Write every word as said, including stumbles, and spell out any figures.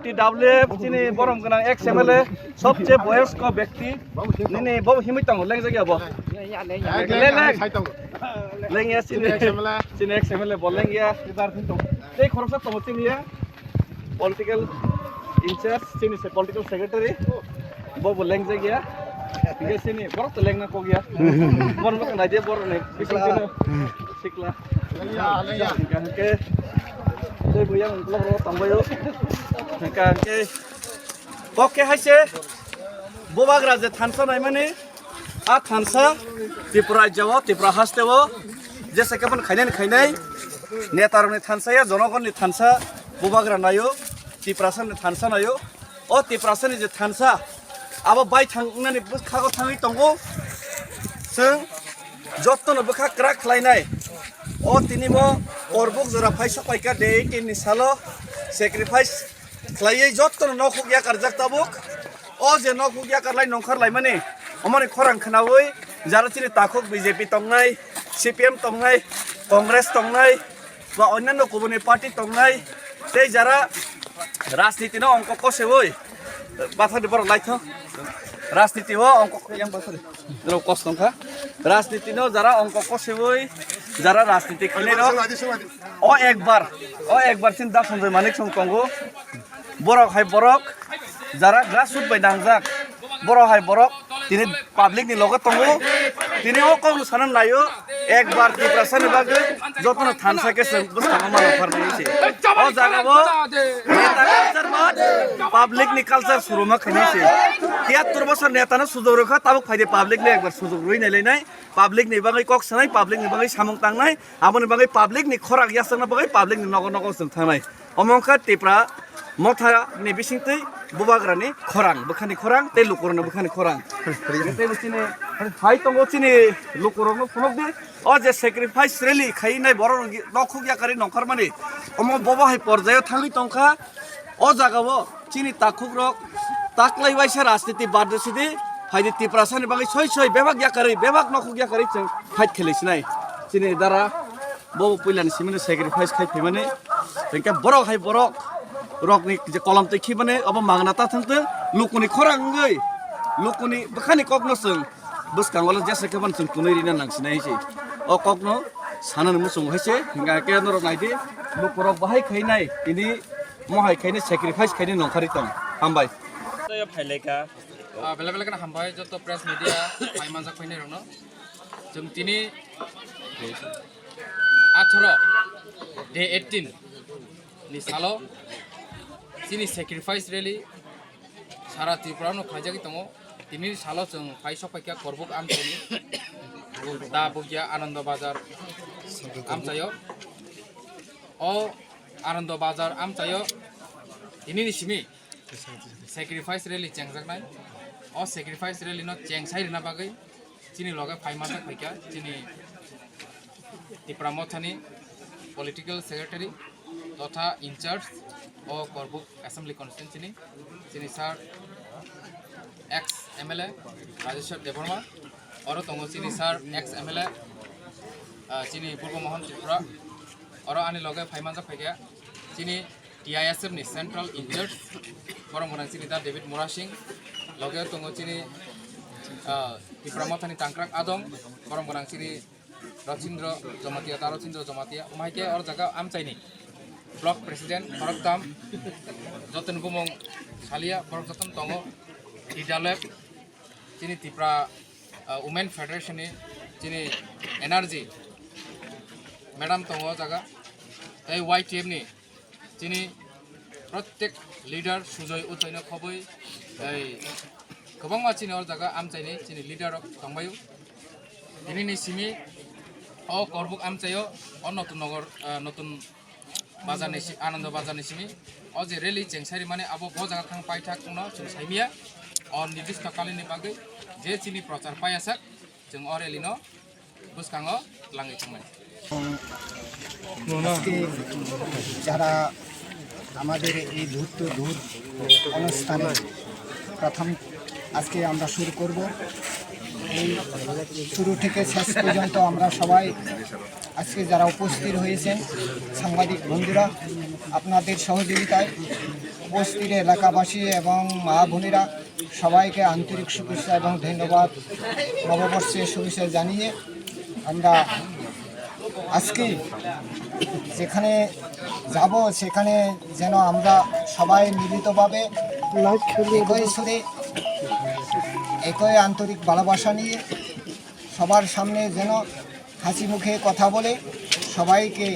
T W F chini borom gwnang ex M L A, sobche boyosko bekti, nini bo himwi tongo, lengjak ya bo. Leng, leng. Leng ya chini, chini ex M L A bo leng ya. Tei khoroksa tongo chini ya political in charge, chini se political secretary, bo bo lengjak ya. Hingke chini borok to lengna kok ya. Borok no nai de, borok ni bising chini sikla. Hingke, hingke, tei bo yang ukulok rok tongbaio. Hingke, hingke, kok khe hai se, Bubagra je thansa naimani, a thansa Tripura rajya o, Tripura haste o, jesa khe bono khainai ni khainai, neta rokni thansa ya, jonogonni thansa, Bubagra naio, Tiprasa ni thansa naio, o Tiprasa ni je thansa, abo bai thang wngnani bwkhago thangwi tongo, chwng jotono bwkha kwrak khlainai. O tini bo Korbuk jora phai sok phaikha, day eighteen ni salo sacrifice khlaiwi jotono nokhuk yakarjak tabuk. O je nokhuk yakarlai nongkhor laimani, omoni khorang khnaui jara chini takhuk B J P tongnai, C P M tongnai, Congress tongnai, ba onnanno kubuni party tongnai, tei jara rajniti no ongko koseui, bathani borok laitho, rajniti o ongko yang bathani rok kos tongkha, rajniti no jara ongko koseui, jara rajniti khainai rok, o ekbar, o ekbar sin da Sanjoy Manik song tongo, borok hai borok jara grassroot bai nangjak, borok hai borok tini public ni loge tongo, tini o kok no sana naio, ekbar Tiprasa ni bagwi jotono thansa khe se bwskango mano pharnai se. O jaga o neta culture ba public ni culture suruma khainai se. Tiyattor bosor neta no sujok rwkha, tabuk phaidi public ni ekbar sujok rwi nai lainai, public ni bagwi kok sanai, public ni bagwi samung tangnai, aboni bagwi public ni khorang yasakna bagwi public ni nogo nogo chwng thangnai. Omo wngkha Tipra Motha ni bisingtwi Bubagra ni khorang, bwkhani khorang tei lukurokni bwkhani khorang. Tei bo chini hai tongo chini lukurokno phunukdi. O je sacrifice rally khainai borok rok nokhuk yakarwi nongkhormani. Omo bobo hai porjaio thangwi tongkha. O jagao chini takhukrok taklai waisa rajniti bad rw sidi, phaidi Tiprasani bagwi soi soi bebak yakarwi, bebak nokhuk yakarwi chwng fight khlai sinai. Chini dara bo puilani simino sacrifice khai phaimani. Hingke borok hai borok rokni je kolom twi khibani obo magna ta thwng tong, lukuni khorang wngwi, lukuni bwkhani kokno chwng bwskango le jesa khe bono chwng twnwi rina nang sinai se. O kokno sanani muchungo hai se, hingke norok naidi, lukurok bahai khainai, tini mohai khainai, sacrifice khainai nongkhari tong. Hambai. Phailaika. Ah, belai belai kheno hambai joto press media bai manjak painai rokno. Chwng tini atharo day eighteen ni salo chini sacrifice rally sara Tripura no khaijagwi tongo. Tini salo chwng phai sok phaikha Korbuk amchaini da bugya Anando Bazar amchaio. O Anando Bazar amchaio tini ni simi sacrifice rally chengjaknai. O sacrifice rally no chengsai rwna bagwi chini loge phai manjak phaikha chini Tipra Mothani political secretary totha in charge o Korbuk assembly constituency ni chini sir ex M L A Rajeshwar Debbarma, oro tongo chini sir ex M L A, ah, chini Purbo Mohon Tripura, oro ani loge phai manjak phaikha chini T I S F ni central in charge, borok gwnang chini da David Murasing, loge tongo chini, ah, Tipra Mothani Tangkrak Adong, borok gwnang chini Rachindra Jamatia, ta Rachindra Jamatia, umai khe oro jaga amchaini block president khoroktham, jotoni bumung salia, borok jotono tongo, Idalep, chini Tipra, ah, Women Federation ni chini Energy madam tongo o jaga, tei Y T F ni chini protek leader Sujoy Utoino khobwi, tei kwbangma chini o jaga amchaini chini leader rok tongbaio. Tini ni simi o Korbuk amchaio o Notun Nogor, ah, Notun Bazar ni si-, Anando Bazar ni simi o je rally chengsai rimani abo bo jaga thang paithak wngno chwng saimia. O nirdisto kalini bagwi je chini prochar paiyasak chwng o rally no bwskango twlangwi thangnai. আজকে যারা আমাদের এই ধূর্ত ধূর অনুষ্ঠানে প্রথম আজকে আমরা শুরু করব। এই শুরু থেকে শেষ পর্যন্ত আমরা সবাই আজকে যারা উপস্থিত হয়েছেন সাংবাদিক বন্ধুরা, আপনাদের সহযোগিতায় উপস্থিত এলাকাবাসী এবং মা বোনেরা, সবাইকে আন্তরিক শুভেচ্ছা এবং ধন্যবাদ, নববর্ষের শুভেচ্ছা জানিয়ে আমরা আজকে যেখানে যাব, সেখানে যেন আমরা সবাই মিলিতভাবে একই সুরে, একই আন্তরিক ভালোবাসা নিয়ে সবার সামনে যেন হাসি মুখে কথা বলে সবাইকে